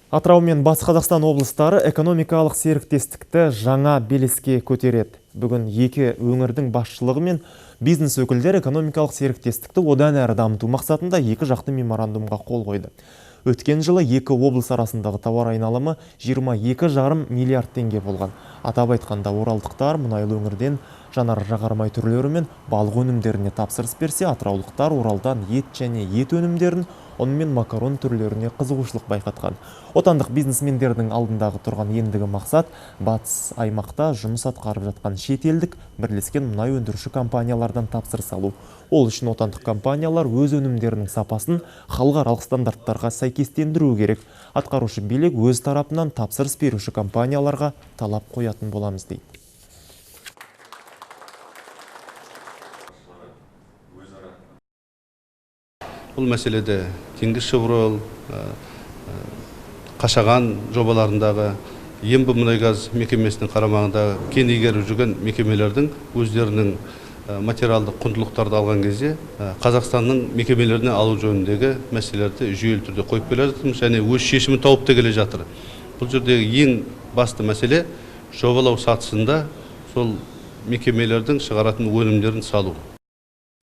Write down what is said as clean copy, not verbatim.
Атырау мен Батыс Қазақстан облыстары экономикалық серіктестікті жаңа белеске көтереді. Бүгін екі өңірдің басшылығы мен бизнес өкілдері экономикалық серіктестікті одан әрі дамыту мақсатында екі жақты меморандумға қол қойды. Өткен жылы екі облыс арасындағы тауар айналымы 22,5 миллиард теңге болған. Атап айтқанда, оралдықтар мұнайлы өңірден жанар жағармай түрлері мен балық өнімдеріне тапсырыс берсе, атыраулықтар Оралдан ет және ет өнімдерін, ұн мен макарон түрлеріне қызығушылық байқатқан. Отандық бизнесмендердің алдындағы тұрған ендігі мақсат – батыс аймақта жұмыс атқарып жатқан шетелдік бірлескен мұнай өндіруші компаниялардан тапсырыс алу. Ол үшін отандық компаниялар өз өнімдерінің сапасын халықаралық стандарттарға сәйкестендіруі керек. Атқарушы билік өз тарапынан тапсырыс беруші компанияларға талап қоятын боламыз дейді. Бұл мәселеде Теңізшевройл, Қашаған жобаларындағы, Ембі мұнайгаз мекемесінің қарамағында кен игеріп жүрген мекемелердің өздерінің материалдық құндылықтарды алған кезде Қазақстанның мекемелеріне алу жөніндегі мәселелерді жүйелі түрде қойып келе жатырмыз және өз шешімін тауып та келе жатыр. Бұл жердегі ең басты мәселе – жобалау сатысында сол мекемелердің шығаратын өнімдерін салу.